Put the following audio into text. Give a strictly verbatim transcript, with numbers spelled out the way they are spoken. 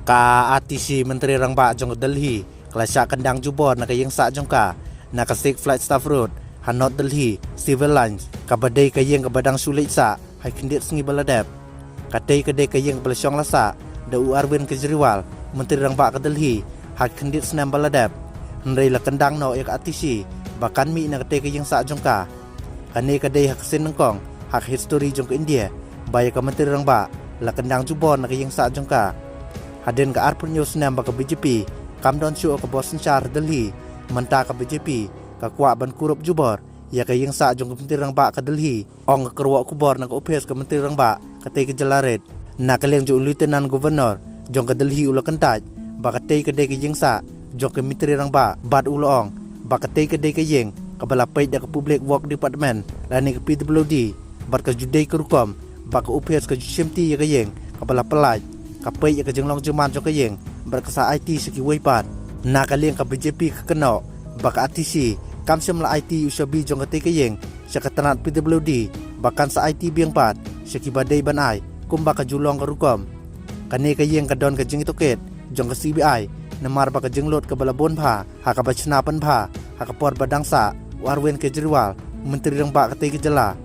Ka R T C, Myntri Rangbah jong ka Delhi, ka la shah kyndang jubor na ka ïing sah jong ka na ka Sixth Flight Staff Road ha North Delhi Civil Lines, kaba dei ka ïing kaba dang shu leit sah ha ki khyndiat sngi ba la dep. Katei ka dei ka ïing kaba la shong la sah da u Arvind Kejriwal, Myntri Rangbah ka Delhi, ha ki khyndiat snem ba la dep. Hynrei la kyndang noh ïa ka R T C ba kan mih na katei ka ïing sah jong ka. Kane ka dei ha ka sien nyngkong ha ka history jong ka India ba ïa ka Myntri Rangbah la kyndang jubor na ka ïing sah jong ka. Hadien ka arphew hynñiew snem ba ka B J P kam don shuh ka bor synshar ha Delhi, mynta ka B J P ka kwah ban kurup jubor ïa ka ïing sah jong ka Myntri Rangbah ka Delhi, ong ka kyrwoh khubor na ka ophis ka Myntri Rangbah katei ka jylla rit. Na ka liang jong u Lieutenant Governor jong ka Delhi u la kyntait ba katei ka dei ka ïing sah jong ka Myntri Rangbah, bad u la ong ba katei ka dei ka ïing kaba la peit da ka Public Work Department lane ka P W D, bad ka ju dei ka rukom ba ka ophis ka ju shimti ïa ka ïing kaba la pyllait, ka peit ïa ka jinglong jingman jong ka ïing bad ka sa aiti sha kiwei pat. Na ka liang ka B J P ka kynnoh ba ka R T C kam shym la aiti u shabi jong katei ka ïing sha ka tnat P W D ba kan sa aiti biang pat sha kiba dei ban ai, kumba ka ju long ka rukom. Kane ka ïing ka don ka jingïathuhkhia jong ka C B I namar ba ka jinglut kaba la bun bha ha kaba shna pynbha ha ka por ba dang sah u Arvind Kejriwal, Myntri Rangbah katei ka jylla.